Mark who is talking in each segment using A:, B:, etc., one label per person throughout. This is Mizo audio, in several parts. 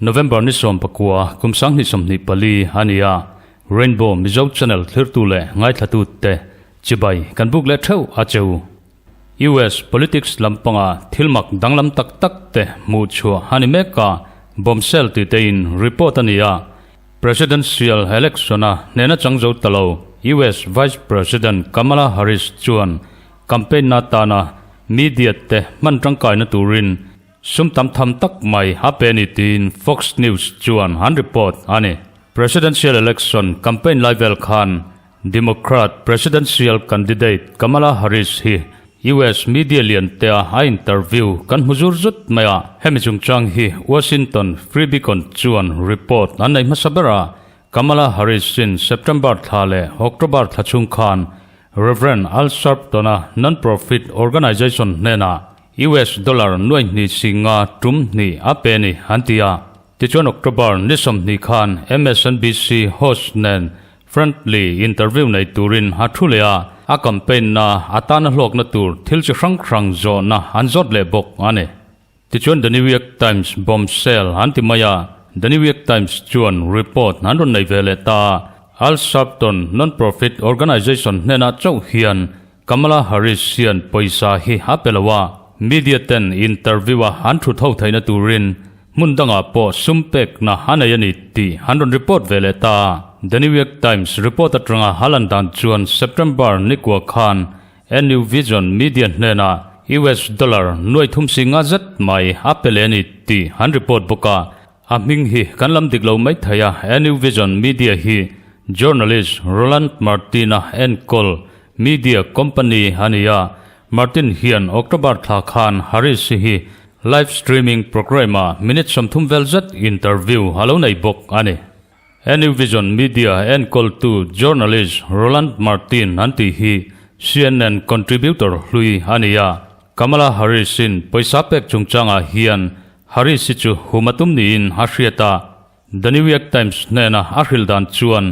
A: November ni 19 kum 2024 a ni a, Rainbow Mizo Channel thlirtu leh ngaithlatute chibai kan buk leh theuh a che u. US politics lampanga thil mak danglam tak tak te hmuh chhuah a ni mek a, bombshell tih tein report a ni a. Presidential election-a hnena chang zo ta lo US Vice President Kamala Harris chuan campaign-na tana media te hman tangkaina turin sum tam tham tak mai a pe a ni tiin Fox News chuan an report a ni. Presidential election campaign lai vel khan Democrat presidential candidate Kamala Harris hi US media lian tea a interview kan hmu zur zut mai a. Hemi chungchang hi Washington Free Beacon chuan report an nei hmasa ber a, Kamala Harris in September thla leh October thla chhung khan Rev. Al Sharpton-a non-profit organization hnenah US dollar nuai hnih singa tum hnih a pe a ni an ti a. Tichuan October ni 20 khan MSNBC host nen friendly interview nei turin a thu leh a, a campaign na atana hlawkna tur thil chi hrang hrang zawhna an zawt leh bawk a ni. Tichuan The New York Times bombshell an ti mai a, The New York Times chuan report an rawn nei ve leh ta a, Al Sharpton non-profit organization hnenah chauh hian Kamala Harris hian pawisa hi a pe lo a, media ten interview a an thut ho theihna turin hmun dangah pawh sum pekna a nei a ni tih an rawn report ve leh ta. The New York Times report atanga a lan dan chuan September nikua khan NU Vision Media hnenah US dollar nuai thum si nga zet mai a pe leh a ni tih an report bawk a. A hming hi kan lam dik lo mai thei a, NU Vision Media hi journalist Roland Martin-a enkawl Media company a ni a, Martin hian October thla khan Harris hi live streaming programme-ah minute 30 vel zet interview a lo nei bawk a ni. NU Vision Media enkawltu journalist Roland Martin an tih hi CNN contributor hlui a ni a, Kamala Harris-in pawisa pek chungchangah hian Harris hi chu hum a tum niin a hriat a, The New York Times hnena a hrilh dan chuan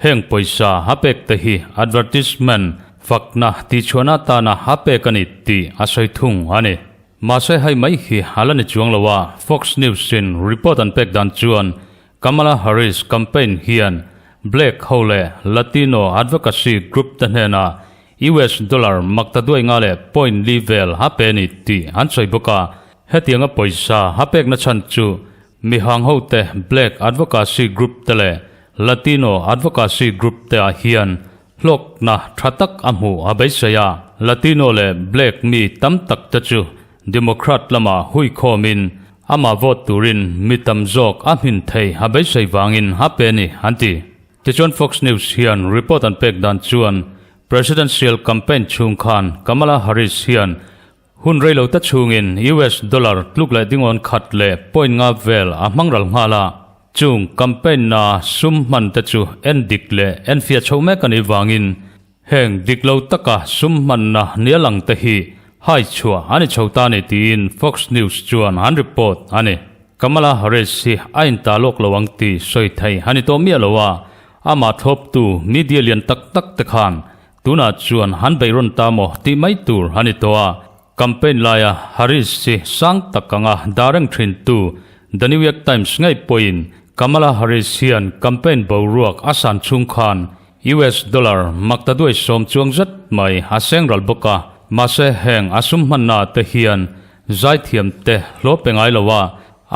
A: heng pawisa a pek te hi advertisement fakna tihchhuahna atana a pek a ni tih a sawi thung a ni. Mahse hei mai hi a la ni chuang lo a, Fox News-in report an pek dan chuan Kamala Harris campaign hian Black ho leh Latino advocacy group te hnenah US dollar makta duai nga leh point li vel a pe a ni tih an sawi bawk a, hetianga pawisa a pekna chhan chu Mihang hote Black Advocacy Group te leh Latino Advocacy Group te ah hian hlawkna tha tak a hmuh a beisei a. Latino leh Black mi tam tak te chu Democrat lamah huikhawmin amah vote turin mi tam zawk a hmin thei a beisei vangin a pe a ni, an ti. Tichuan Fox News hian report an pek dan chuan Presidential campaign chhung khan Kamala Harris hian Hun rei lo ta chhungin US dollar tluk leh dingawn khat leh point nga vel a hmang ral nghal a, chung campaign na sum hman te chu en dik leh en fiah chho mek a nih vangin heng dik lo taka sum hmanna nia lang te hi hai chhuah a ni chho ta a ni tiin Fox News chuan an report a ni. Kamala Harris hi a inta lawk lo ang tih sawi thei a ni tawh miah lo a, amah thlawptu media lian tak tak te khan Tunah chuan han beihrawn ta maw tih mai tur a ni tawh a, campaign laia Harris hi sang tak anga dah reng thintu The New York Times ngei pawhin Kamala Harris hian campaign boruak a san chhung khan US dollar makta duai sawm chuang zet mai a seng ral bawk a, mahse heng a sum hmanna te hian zaithiam te hlawh pe ngai lo a,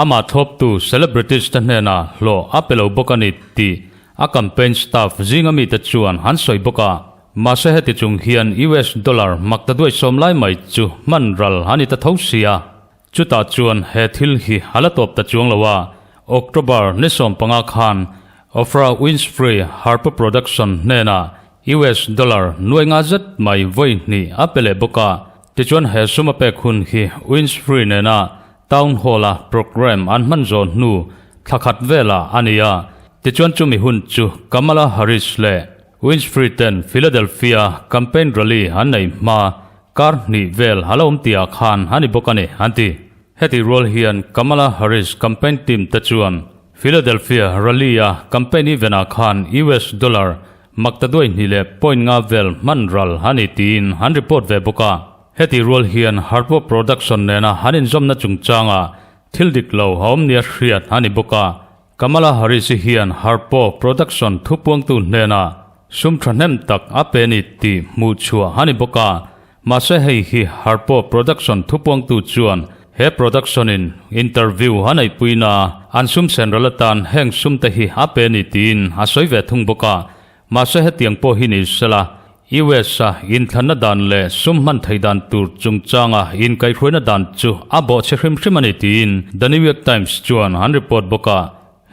A: amah thlawptu celebrities te hnenah hlawh a pe lo bawk a ni tih A campaign staff zinga mite chuan an sawi bawk a, mahse heti chung hian US dollar makta duai sawm lai mai chu hman ral a ni ta tho sia. Chutah chuan he thil hi a la tawp ta chuang lo a, October ni 15 khan Oprah Winfrey Harper Production hnenah US dollar nuai nga zet mai vawi hnih a pe leh bawk a, tichuan he sum a pek hun hi Winfrey nena Town Hall-a programme an hman zawh hnu thla khat velah a ni a. Tichuan chumi hun chu Kamala Harris leh Winfrey ten Philadelphia campaign rally an nei hma kar hnih vel a la awm tihah khan a ni bawk a ni, an ti. Heti rual hian Kamala Harris campaign team te chuan Philadelphia rally-a campaign event-ah khan US dollar. Maktaduai hnih leh point nga vel hman ral a ni tiin an report ve bawk a. Heti rual hian Harpo Production nena an inzawmna chungchanga thil dik lo a awm nia hriat a ni bawk a. Kamala Harris-i hian Harpo Production thupuangtu hnena sum thahnem tak a pe ni tih hmuh chhuah a ni bawk a. Mahse hei hi Harpo Production thupuangtu chuan he production-in interview a neihpuina an sum senral atan heng sum te hi a pe ni tiin a sawi ve thung bawk a. Mahse hetiang pawh hi ni sela, US-a inthlanna dan leh sum hman thei dan tur chungchanga inkaihhruaina dan chu a bawhchhe hrim hrim a ni tiin The New York Times chuan an report bawk a.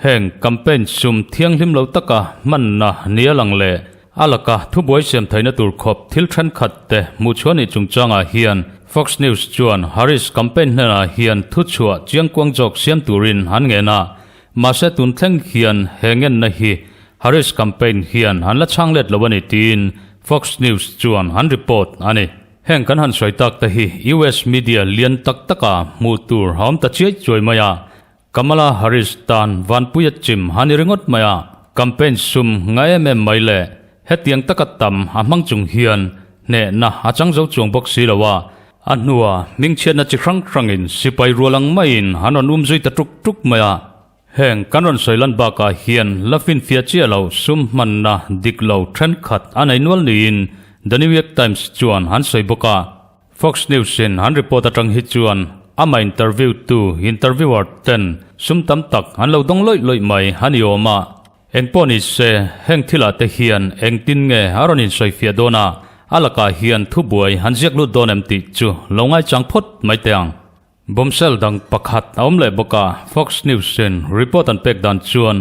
A: Heng campaign sum thianghlim lo taka hmanna nia lang leh a laka thubuai siam theihna tur khawp thil thenkhat te hmuhchhuah nih chungchangah hian Fox News chuan Harris campaign hnenah hian thuchhuah chiangkuang zawk siam turin an ngen a. Mahse tun thleng hian he ngenna hi Harris campaign hian an la chhang let lo a ni tiin Fox News chuan an report a ni. Heng kan han sawi tak te hi US media lian tak taka hmuh tur a awm ta chiai chuai mai a. Kamala Harris tan Vanpuia chim a ni ringawt mai a, campaign sum nga em em mai le hetiang taka tam a hmang chung hian hnehna a chang zo chuang bawk si lo a, a hnua hmingchhiatna chi hrang hrangin sipai rual ang maiin an rawn um zui ta tuk tuk mai a. Heng kan rawn sawi lan bakah hian la finfiah chiah lo sum hmanna dik lo thenkhat a nei nual niin The New York Times chuan an sawi bawk a. Fox News-in an report atang hi chuan amah interview tu interviewer ten sum tam tak an lo dawng lawih lawih mai a ni awm a. Engpawh ni se, heng thilah te hian engtin nge a rawn insawifiah dawn a, a lakah hian thubuai an ziak lut dawn em tih chu lo ngaichang phawt mai teh ang. Bombshell dang pakhat a awm leh bawk a, Fox News-in report an pek dan chuan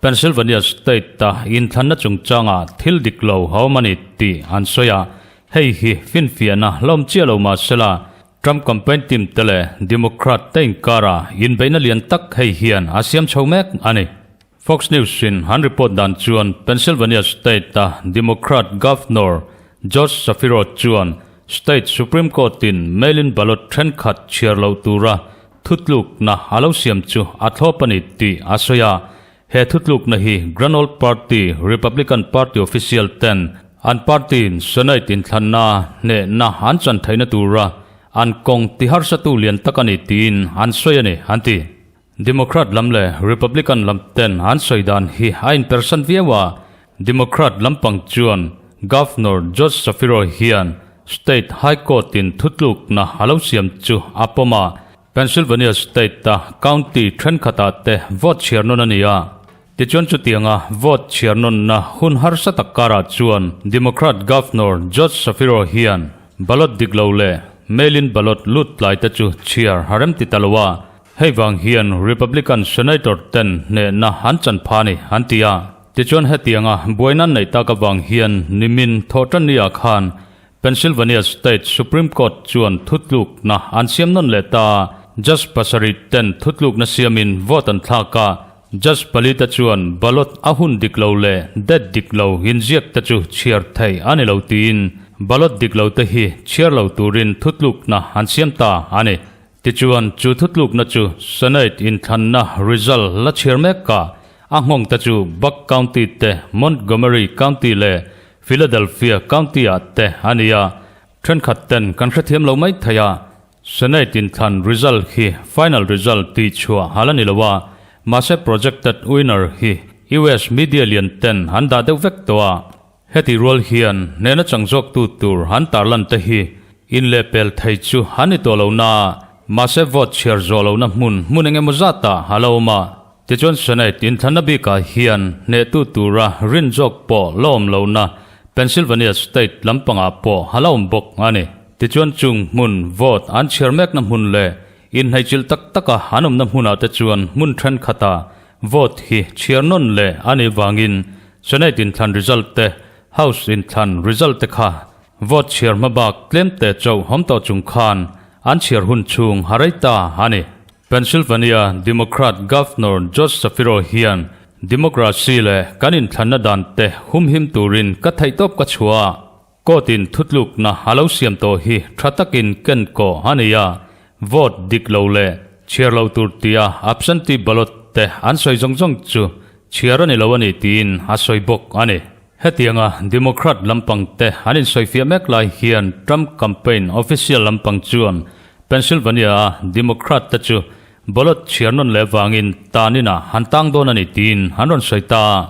A: Pennsylvania state-a inthlanna chungchangah thil dik lo a awm a ni tih an sawi a, hei hi finfiahna la awm chiah lo mah sela Trump campaign team te leh Democrat te inkara inbeihna lian tak hei hian a siam chho mek a ni. Fox News-in an report dan chuan Pennsylvania state-a Democrat Governor Josh Shapiro chuan state Supreme Court-in mail-in ballot thenkhat chhiar loh tura thutlukna a lo siam chu a thlawp a ni tih a sawi a. He thutlukna hi Grand Old Party, Republican Party official ten an party-in Senate inthlanna hnehna an chan theihna tura an kawng tiharsatu lian tak a ni tiin an sawi a ni, an ti. Democrat lam leh Republican lam ten an sawi dan hi a inpersan viau a, Democrat lampang chuan Governor Josh Shapiro hian State High Court-in thutlukna a lo siam chu a pawm a, Pennsylvania State-a county thenkhatah te vote chhiar nawn a ni a. Tichuan chutianga vote chhiar nawnna hun harsa tak karah chuan Democrat Governor Josh Shapiro hian ballot dik lo leh mail-in ballot lut tlai te chu chhiar a rem ti ta lo a, Hei vang hian Republican Senator ten hnehna an chan pha ni an ti a. Tichuan hetianga buaina an neih tak avang hian nimin thawhtanni-ah khan Pennsylvania State Supreme Court chuan thutlukna an siam nawn leh ta a. Judge pasarih ten thutlukna siamin vote an thlak a, Judge palite chuan ballot a hun dik lo leh date dik lo inziak te chu chhiar theih a ni lo tiin ballot dik lo te hi chhiar lo turin thutlukna an siam ta a ni. Tichuan, chu thutlukna chu Senate inthlanna result la chhiar mek a, a nghawng te chu Buck County te, Montgomery County leh Philadelphia County-ah te a ni a, thenkhat ten kan hrethiam lo mai thei a. Senate inthlan result hi final result tih chhuah a la ni lo a, mahse projected winner hi US media lian ten an dah deuh vek tawh a. Heti rual hian hnehna chang zawktu tur an tarlan te hi inlehpel thei chu an ni tawh lo na, mahse vote chhiar zawh lohna hmun hmun eng emaw zatah a la awm a. Tichuan Senate inthlanna bikah hian hnehtu tura rin zawk pawh la awm lohna Pennsylvania state lampangah pawh a la awm bawk a ni. Tichuan chung hmun vote an chhiar mekna hmun leh inhnaihchilh tak taka an awmna hmunah te chuan hmun thenkhatah vote hi chhiar nawn leh a nih vangin Senate inthlan result te, House inthlan result te kha vote chhiar hma bak tlem te chauh awm tawh chung khan an chhiar hun chhung a rei ta a ni. Pennsylvania Democrat Governor Josh Shapiro hian Democracy leh kan inthlanna dan te humhim turin ka theihtawp ka chhuah a, Court in thutlukna a lo siam tawh hi tha takin ken kawh a ni a, vote dik lo leh chhiar lo tur tia absentee ballot te an sawi zawng zawng chu chhiar a ni lo a ni tiin a sawi bawk a ni. Hetianga Democrat lampang te an insawifiah mek lai hian Trump campaign official lampang chuan Pennsylvania-a Democrat te chu ballot chhiar nawn leh vangin tan inah han tang dawn a ni tiin an rawn sawi ta a.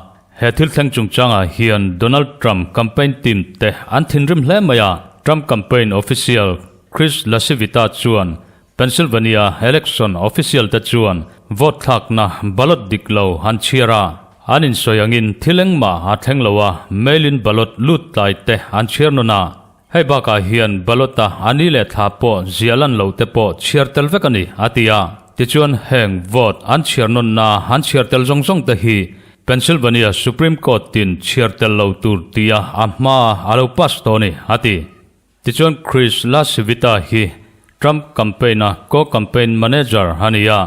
A: He thil thleng chungchangah hian Donald Trump campaign team te an thinrim hle mai a, Trump campaign official Chris LaCivita chuan Pennsylvania election official te chuan vote thlakna ballot dik lo an chhiar a, an insawi angin thil engmah a thleng lo a, mail-in ballot lut tlai te an chhiar nawn a. Hei bakah hian ballot-a a ni leh thla pawh ziah lan lo te pawh chhiar tel vek a ni, a ti a. Tichuan heng vote an chhiar nawnna an chhiar tel zawng zawng te hi Pennsylvania Supreme Court-in chhiar tel lo tur tia a hma a lo pass tawh a ni, a ti. Tichuan Chris LaCivita hi Trump campaign-a co-campaign manager a ni a,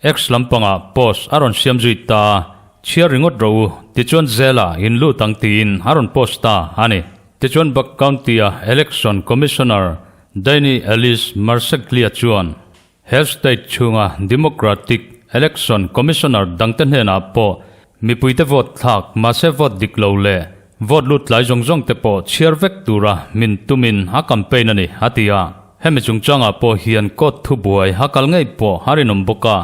A: X lampangah post a rawn siam zui ta a, chhiar ringawt rawh u, tichuan zela in lut ang tiin a rawn post ta a ni. Tichuan Buck County-a Election Commissioner Danny Ellis Marseglia chuan He state chhunga Democratic Election Commissioner dangte hnenah pawh mipuite vote thlak mahse vote dik lo leh vote lut tlai zawng zawng te pawh chhiar vek tura min tumin a campaign a ni, a ti a. Hemi chungchangah pawh hian court thubuai a kal ngei pawh a rinawm bawk a,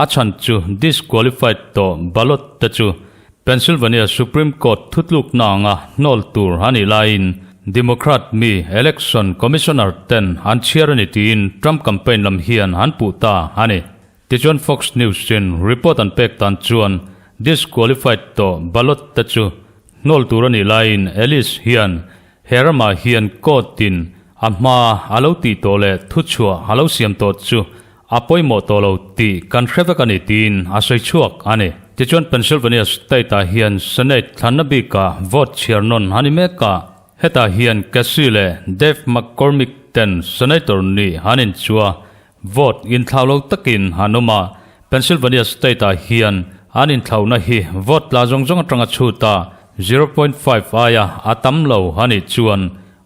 A: a chhan chu disqualified tawh ballot te chu Pennsylvania Supreme Court thutlukna anga hnawl tur a nih laiin Democrat mi Election Commissioner ten an chhiar a ni tiin Trump campaign lam hian an puh ta a ni. Tichuan Fox News in report an pek tan chuan disqualified tawh ballot te chu hnawl tur a nih laiin Ellis hian he ramah hian court in a hma a lo tih tawh leh thuchhuah a lo siam tawh chu A pawimawh tawh lo tih kan hre vek a ni tiin a sawi chhuak a ni. Tichuan Pennsylvania state-ah hian Senate thlanna bikah vote chhiar nawn a ni mek a. Hetah hian Casey leh Dave McCormick ten Senator nih an inchua vote inthlau lo takin an awm a. Pennsylvania state-ah hian an inthlauhna hi vote tla zawng zawng atanga chhut a, 0.5 aia a tam lo a nih chuan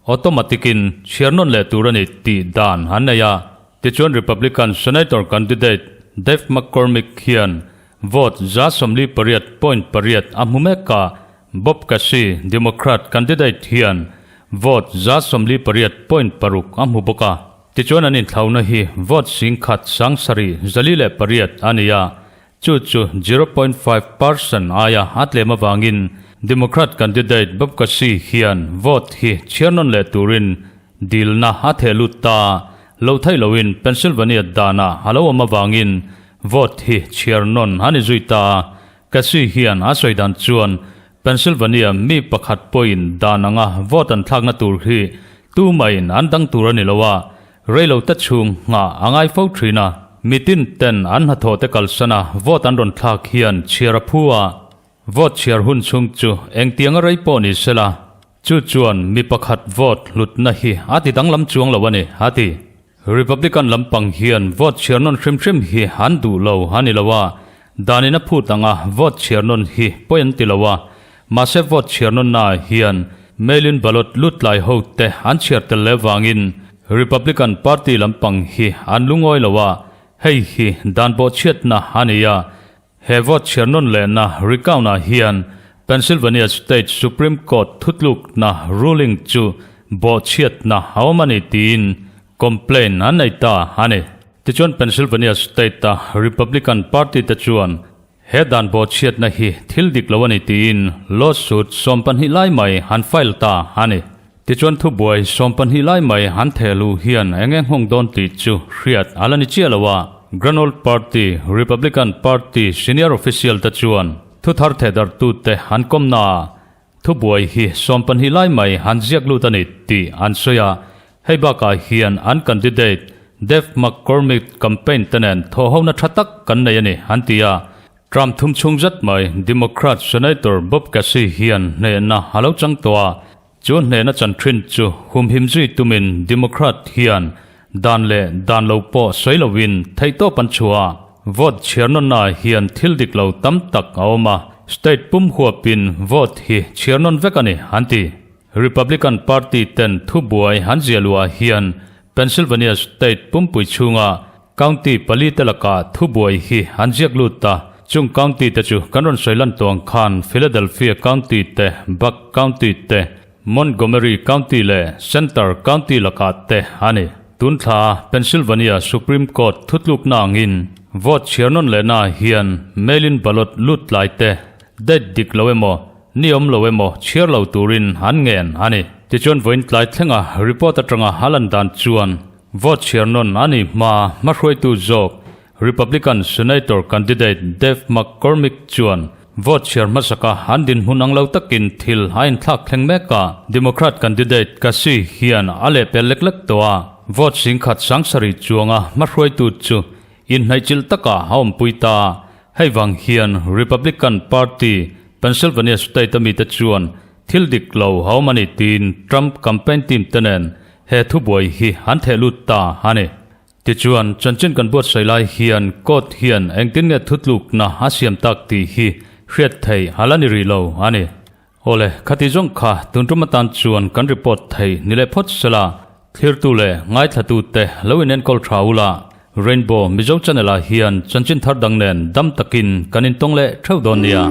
A: automatic-in chhiar nawn leh tur a ni tih dan an nei a. Tichuan Republican Senator candidate Dave McCormick hian vote 48.8 a hmu mek a, Bob Casey, Democrat candidate hian vote 48.6 a hmu bawk a. Tichuan an inthlauna hi vote singkhat 7,048 a ni a, chu chu 0.5% aia a tlem avangin Democrat candidate Bob Casey hian vote hi chhiar nawn leh turin Dilna a theh lut ta lo theih loin Pennsylvania danah a lo awm avangin vote hi chhiar nawn a ni zui ta. Casey hian a sawi dan chuan Pennsylvania mi pakhat pawhin dan anga vote an thlakna tur hi tumahin an dang tur a ni lo a, reilo te chhung nghah a ngai fo thin a. Mitin ten an hnathawh te kalsana vote an rawn thlak hian chhiar a phu a, Vote chhiar hun chhung chu engtianga rei pawh ni sela, chu chuan mi pakhat vote hlutna hi a ti danglam chuang lo a ni, a ti. Republican lampang hian vote chhiar nawn hrim hrim hi an duh lo a ni lo a, danin a phut anga vote chhiar nawn hi pawi an ti lo a, mahse vote chhiar nawnnaah hian mail-in ballot lut tlai hote an chhiar tel leh vangin Republican party lampang hi an lungawi lo a, hei hi dan bawhchhiatna a ni a, He vote chhiar nawn lehna recount-ah hian Pennsylvania State Supreme Court thutlukna ruling chu bawhchhiatna a awm a ni tiin complaint an nei ta a ni. Tichuan Pennsylvania State-a Republican Party te chuan he dan bawhchhiatna hi thil dik lo a ni tiin lawsuit 12 lai mai an file ta a ni. Tichuan thubuai 12 lai mai an theh luh hian eng eng nghawng dawn tih chu hriat a la ni chiah lo a. Grand Old Party, Republican Party senior official te chuan thuthar thehdarhtute an kawmna ah thubuai hi 12 lai mai an ziak lut a ni tih an sawi a. Hei bakah hian an candidate Dave McCormick campaign te nen thawhhona tha tak kan nei a ni an ti a. Trump thum chhung zet mai Democrat Senator Bob Casey hian hnehna a lo chang tawh a, chu hnehna chan thin chu humhim zui tumin Democrat hian dan leh dan lo pawh sawi loin theihtawp an chhuah a, vote chhiar nawnna hian thil dik lo tam tak a awm a, state pum huapin vote hi chhiar nawn vek a ni an ti. Republican Party ten thubuai an ziah luah hian Pennsylvania state pumpui chhunga County pali te lakah thubuai hi an ziak lut ta. Chung county te chu kan rawn sawi lan tawh ang khan Philadelphia County te, Buck County te, Montgomery County leh Center County lakah te a ni. Tun thla Pennsylvania Supreme Court thutlukna angin vote chhiar nawn lehna hian mail-in ballot lut tlai te date dik lo emaw ni awm lo emaw chhiar lo turin an ngen a ni. Tichuan vawiin tlai thlenga report atanga a lan dan chuan vote chhiar nawn a ni hma hmahruaitu zawk Republican Senator candidate Dave McCormick chuan vote chhiar hmasaka an dinhmun ang lo takin thil a inthlak thleng mek a, Democrat candidate Cassie hian a lehpel lek lek tawh a, vote singkhat sangsarih chuanga hmahruaitu chu inhnaihchilh takah a awmpui ta. Hei vang hian Republican Party Pennsylvania state a mite chuan thil dik lo a awm a ni tiin Trump campaign team te nen he thubuai hi an theh lut ta a ni. Tichuan, chanchin kan buatsaih lai hian court hian engtin nge thutlukna a siam tak tih hi hriat theih a la ni rih lo a ni. Awle, khati zawng kha tun tum atan chuan kan report thei ni leh phawt sela, thlirtu leh ngaithlatute lo inenkawl tha ula, Rainbow Mizo channel ah hian chanchin thar dang nen dam takin kan intawng leh theuh dawn nia.